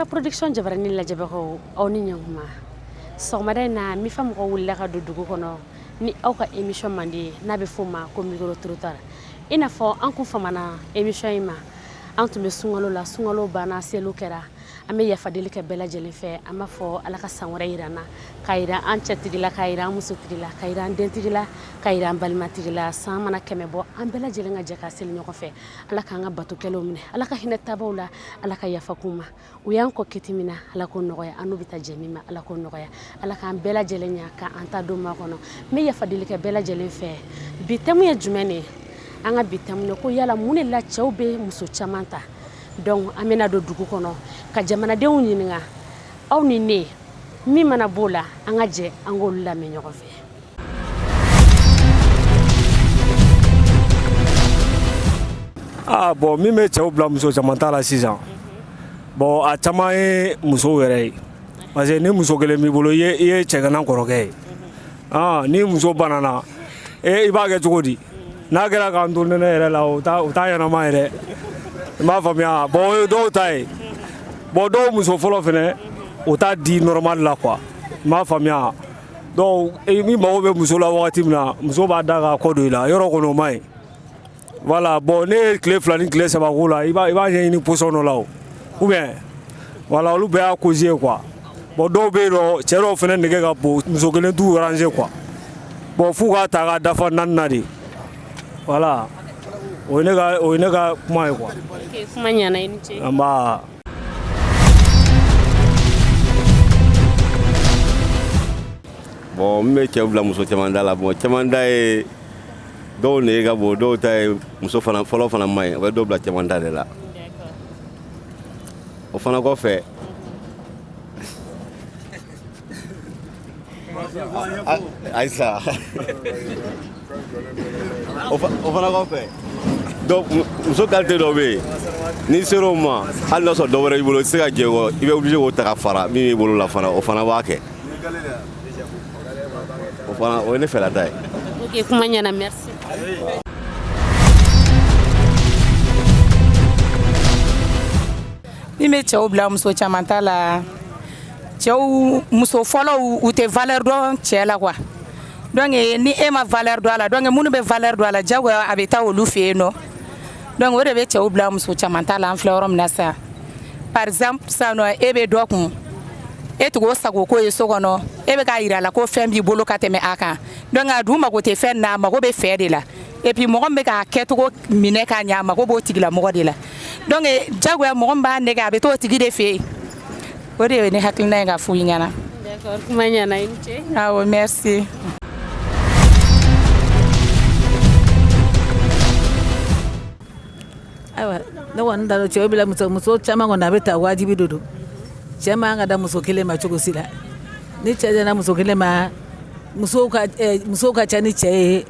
Mifa Production jabarani lajɛbagaw, aw ni ɲankuma. Sɔgɔmada in na, Mifa mɔgɔw wulila ka don dugu kɔnɔ ni aw ka émission mandi ye, n'a bɛ f'o ma ko micro trottoir. I n'a fɔ an kun famana émission in ma, an tun bɛ sunkalo la, sunkalo banna, seliw kɛra. An bɛ yafa deli kɛ bɛɛ lajɛlen fɛ. An b'a fɔ Ala ka san wɛrɛ yira an na, k'a yira an cɛtigi la, k'a yira an musotigi la, k'a yira an dentigi la, k'a yira an balimatigi la. San mana 100 bɔ, an bɛɛ lajɛlen ka jɛ ka seli ɲɔgɔn fɛ. Ala k'an ka bato kɛlenw minɛ, Ala ka hinɛ tabaw la, Ala ka yafa k'u ma. U y'an kɔ kiti min na, Ala k'o nɔgɔya. An n'u bɛ taa jɛ min ma, Ala k'o nɔgɔya. Ala k'an bɛɛ lajɛlen ɲa, k'an ta don ma kɔnɔ. N bɛ yafa deli kɛ bɛɛ lajɛlen fɛ. Bi thème ye jumɛn de ye? An ka bi thème ye ko yala mun de la cɛw bɛ muso caman ta? Donc an bɛna don dugu kɔnɔ ka jamanadenw ɲininka. Aw ni ne, min mana b'o la, an ka jɛ an k'olu lamɛn ɲɔgɔn fɛ. Ah bon, min bɛ cɛw bila muso caman ta la sisan, bon, a caman ye musow yɛrɛ ye, parce que ni muso kelen b'i bolo, i ye cɛgana kɔrɔkɛ ye. Ah, ni muso banana e, i b'a kɛ cogo di? N'a kɛra k'an to nɛnɛ yɛrɛ la, o t'a o t'a ɲɛnama yɛrɛ, i m'a faamuya? Bon, o ye dɔw ta ye. Bon, dɔw muso fɔlɔ fɛnɛ, o t'a di normal la quoi, i m'a faamuya? Donc i mago bɛ muso la wagati min na, muso b'a da k'a kɔ don i la, yɔrɔ kɔni o ma ɲi. Voilà. Bon, ne ye tile 2 ni tile 3 k'o la, i b'a ɲɛɲini position dɔ la o, ou bien voilà, olu bɛɛ y'a cause ye quoi. Bon, dɔw bɛ yen nɔ, cɛ dɔw fɛnɛ nege ka bon, muso kelen t'u arranger quoi. Bon, f'u k'a ta k'a dafa naani na de. Voilà, o ye ne ka kuma ye quoi. Ok, kuma ɲana, i ni ce. An b'a. Bon, min bɛ cɛw bila muso caman da la, bon, caman da ye dɔw nege ka bon, dɔw ta ye muso fana fɔlɔ fana man ɲi, o bɛ dɔw bila caman da de la. O fana kɔfɛ, ayisa, o fana kɔfɛ, dɔw muso qualité dɔw bɛ yen, n'i ser'o ma, hali n'a sɔrɔ dɔ wɛrɛ b'i bolo, i tɛ se ka jɛ kɔ, i bɛ obligé k'o ta ka fara min b'i bolo la fana, o fana b'a kɛ. O fana, o ye ne fɛla ta ye. Ok, kuma ɲana, merci. Min bɛ cɛw bila muso caman ta la, cɛw muso fɔlɔw, u tɛ valeur dɔn cɛ la quoi. Donc ni e ma valeur dɔn a la, donc minnu bɛ valeur dɔn a la, diyagoya a bɛ taa olu fɛ yen nɔ. Donc o de bɛ cɛw bila muso caman ta la. An filɛ yɔrɔ min na sisan, par exemple, sisan nɔ, e bɛ dɔ kun, e tugu o sago ko ye so kɔnɔ, e bɛ k'a yira a la ko fɛn b'i bolo ka tɛmɛ a kan. Donc a dun mago tɛ fɛn na, a mago bɛ fɛ de la. Et puis mɔgɔ min bɛ k'a kɛcogo minɛ k'a ɲɛ, a mago b'o tigilamɔgɔ de la. Donc diyagoya mɔgɔ min b'a nɛgɛ, a bɛ t'o tigi de fɛ yen. O de ye ne hakilina ye ka f'u ɲɛna. D'accord, kuma ɲana, i ni ce. Awɔ, merci. Ayiwa, ne kɔni t'a dɔn cɛw bila muso caman kɔni, a bɛ ta wajibi de don. Cɛ man ka da muso kelen ma cogo si la. Ni cɛ dana muso kelen ma, musow ka ca ni cɛ ye.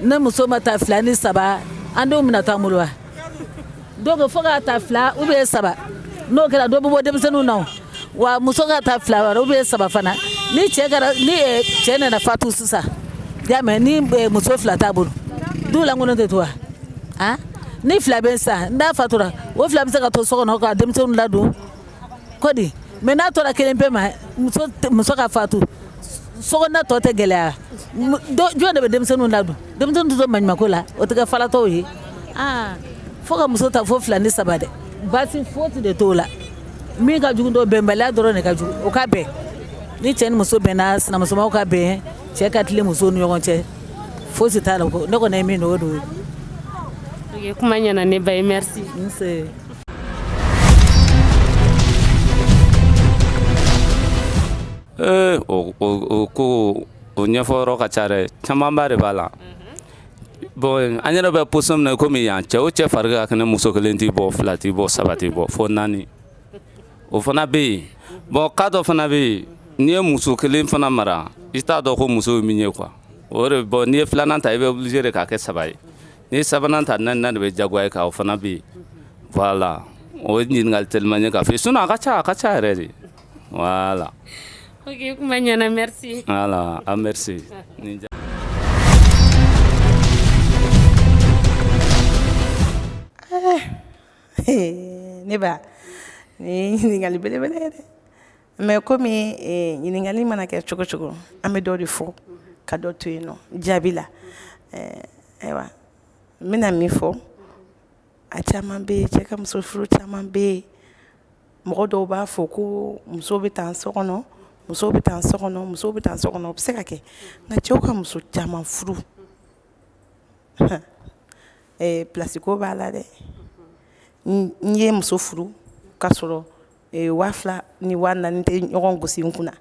Ni muso ma ta fila ni saba, an denw bɛna to an bolo wa? Donc fo k'a ta fila ou bien saba. N'o kɛra, dɔ bɛ bɔ denmisɛnninw na. Wa muso ka ta fila ou bien saba fana, ni cɛ kɛra, ni cɛ nana fatu sisan, y'a mɛn, ni muso fila t'a bolo, du lankolon tɛ to wa? Han, ni fila bɛ sisan, n'a fatura, o fila bɛ se ka to so kɔnɔ ka denmisɛnninw ladon ko di? Mais n'a tora kelen pe ma, muso ka fatu, sokɔnɔna tɔ tɛ gɛlɛya. Jɔn de bɛ denmisɛnninw ladon? Denmisɛnninw tɛ to maɲumanko la, o tɛ kɛ falatɔw ye. Aa, fo ka muso ta fo fila ni saba dɛ, baasi fosi de t'o la. Min ka jugu dɔn, bɛnbaliya dɔrɔn de ka jugu. O ka bɛn, ni cɛ ni muso bɛnna, sinamusomaw ka bɛn, cɛ ka tilen musow ni ɲɔgɔn cɛ, fosi t'a la. Ne kɔni ye min dɔn, o de ye. Ok, kuma ɲana ne ba ye, merci. Nse. Ee, o ko o ɲɛfɔ yɔrɔ ka ca dɛ, camanba de b'a la. Bon, an yɛrɛ bɛ position min na komi yan, cɛ o cɛ fari ka kɛnɛ, muso kelen t'i bɔ, fila t'i bɔ, saba t'i bɔ, fo naani. O fana bɛ yen. Bon, cas dɔ fana bɛ yen, n'i ye muso kelen fana mara, i t'a dɔn ko muso ye min ye quoi. O de bon, n'i ye filanan ta, i bɛ obligé de k'a kɛ saba ye. N'i ye sabanan ta, naaninan de bɛ jagoya i kan. O fana bɛ yen. Voilà, o ye ɲininkali teliman ye k'a fɔ, sinon a ka ca, a ka ca yɛrɛ de. Voilà. Ok, kuma ɲana, merci. Voilà, ah, merci. Ni Ne ba, Nin ye ɲininkali belebele ye dɛ. Mais komi ɲininkali mana kɛ cogo cogo, an bɛ dɔ de fɔ ka dɔ to yen nɔ jaabi la. Ayiwa, n bɛna min fɔ, a caman bɛ yen, cɛ ka muso furu caman bɛ yen. Mɔgɔ dɔw b'a fɔ ko muso bɛ taa so kɔnɔ, muso bɛ taa so kɔnɔ, muso bɛ taa so kɔnɔ. O bɛ se ka kɛ, nka cɛw ka muso caman furu, place ko b'a la dɛ. N ye muso furu ka sɔrɔ 2000 ni 4000 tɛ ɲɔgɔn gosi n kunna.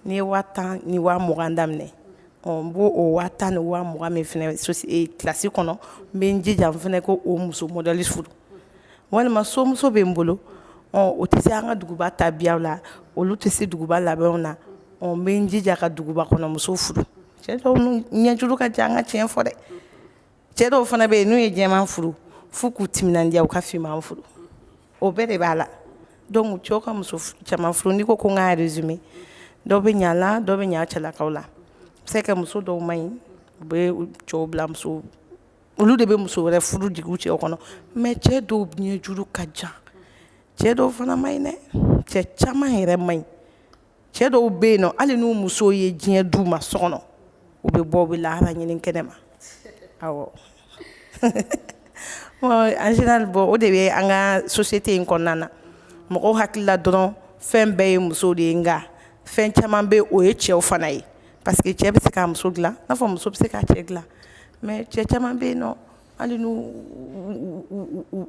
N'i ye 10 000 ni 20 000 daminɛ, n b'o o 10 000 ni 20 000 min fɛnɛ kilasi kɔnɔ, n bɛ n jija n fɛnɛ ko o muso modèle furu. Walima somuso bɛ n bolo, o tɛ se an ka duguba tabiyaw la, olu tɛ se duguba labɛnw na, n bɛ n jija ka duguba kɔnɔ muso furu. Cɛ dɔw ɲɛjuru ka jan, an ka tiɲɛ fɔ dɛ. Cɛ dɔw fana bɛ yen, n'u ye jɛman furu, f'u k'u timinandiya u ka finman furu. O bɛɛ de b'a la. Donc cɛw ka muso caman furu, n'i ko ko n k'a résumé, dɔw bɛ ɲa la, dɔw bɛ ɲa cɛlakaw la. A bɛ se ka kɛ muso dɔw man ɲi, u bɛ cɛw bila muso, olu de bɛ muso wɛrɛ furu jigin u cɛw kɔnɔ. Mais cɛ dɔw ɲɛjuru ka jan, cɛ dɔw fana man ɲi dɛ. Cɛ caman yɛrɛ man ɲi. Cɛ dɔw bɛ yen nɔ, hali n'u muso ye diɲɛ d'u ma so kɔnɔ, u bɛ bɔ, u bɛ lahara ɲini kɛnɛ ma. Awɔ, en général, bon, o de bɛ an ka société in kɔnɔna na. Mɔgɔw hakili la dɔrɔn fɛn bɛɛ ye muso de ye, nka fɛn caman bɛ, o ye cɛw fana ye, parce que cɛ bɛ se k'a muso dilan, n'a fɔ muso bɛ se k'a cɛ dilan. Mais cɛ caman bɛ yen nɔ, hali n'u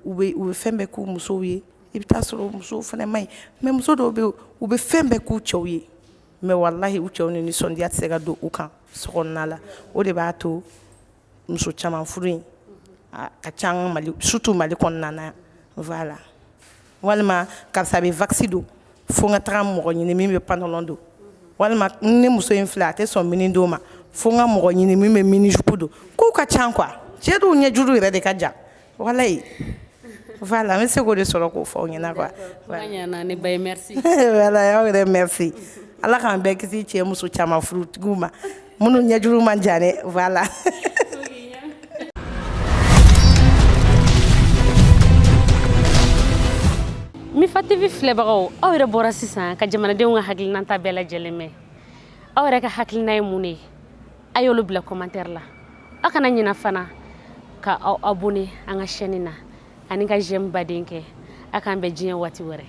u bɛ fɛn bɛɛ k'u musow ye, i bɛ taa sɔrɔ musow fana man ɲi. Mais muso dɔw bɛ yen, u bɛ fɛn bɛɛ k'u cɛw ye, mais walahi, u cɛw ni nisɔndiya tɛ se ka don u kan so kɔnɔna la. O de b'a to muso caman furu in a ka ca an ka Mali, surtout Mali kɔnɔna na. Voilà. Walima karisa bɛ wax don, fo n ka taga mɔgɔ ɲini min bɛ pantalon don. Walima ne muso in filɛ, a tɛ sɔn mini don ma, fo n ka mɔgɔ ɲini min bɛ mini jupe don. Kow ka ca quoi. Cɛ dɔw ɲɛjuru yɛrɛ de ka jan, walayi. Voilà, n bɛ se k'o de sɔrɔ k'o fɔ aw ɲɛna quoi. Ɲana ne ba ye, merci. Voilà, aw yɛrɛ, merci. Ala k'an bɛɛ kisi cɛ muso caman furutigiw ma, minnu ɲɛjuru man jan dɛ. Voilà. Mifa TV filɛbagaw, aw yɛrɛ bɔra sisan ka jamanadenw ka hakilinata bɛɛ lajɛlen mɛn. Aw yɛrɛ ka hakilina ye mun de ye? A y'olu bila commentaire la. Aw kana ɲina fana ka aw abonné an ka chaîne na ani ka j'aime baden kɛ. A k'an bɛn diɲɛ waati wɛrɛ.